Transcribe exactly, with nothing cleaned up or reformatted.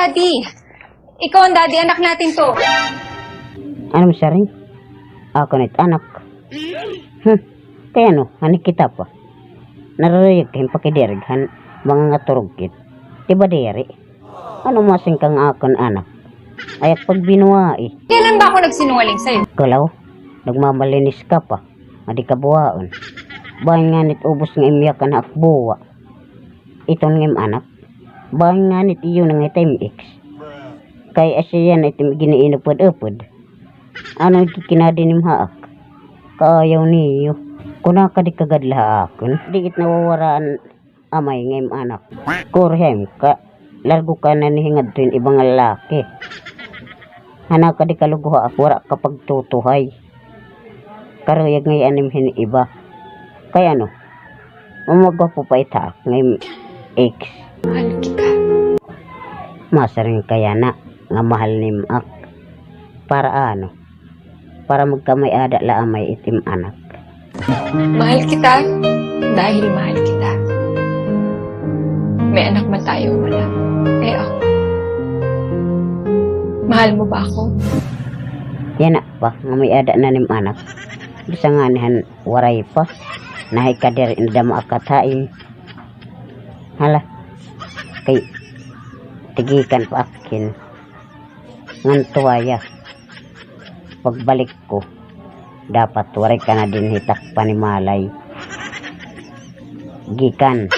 Daddy! Ikaw an daddy, anak natin 'to. Ano, siring? Ako na it anak. Hmm. Kay ano, hani kita pa. Naruruyag ka hin pakidirig han mga ngaturog kit. Di ba diri? Ano masing ka nga akon anak? Ay, ak pagbinuwai. Kailan ba ako nagsinungaling sa'yo? Kalaw, nagmamalinis ka pa. Adi ka buwaon. Bahin nganit ubos nga im yakan ha ak buwa. Iton nga im anak. Bahin nganit iyo na nga it im ex. Kay asya yana it im giniinupod-upod. Ano it kinadi nim ha ak? Kaayaw niyo. Kuna ka di ka gadla ha akon. Di it nawawaraan amay nga im anak. Kurhem ka. Largo ka na ni hingadto hin iba nga lalaki. Hana ka di ka lugo ha ak, wara ka pagtutuhay. Karuyag ngay-an nim hin iba. Kay ano? Mamagwapo pa it ha ak nga im ex. Mahal kita. Masiring ka yana nga mahal nim ak. Para ano? Para magkamay-ada la amay it im anak. Mahal kita dahil mahal kita. May anak man tayo o wala. Eh, ako. Mahal mo ba ako? Yana pa, nga may-ada na nim anak. Bisan ngani han waray pa. Nahay ka diri nadama ak hat hain. Hala. Kay tigikan pa ak hin ngan tuwaya. Pagbalik ko, dapat waray ka na dinhi hit ak panimalay. Gikan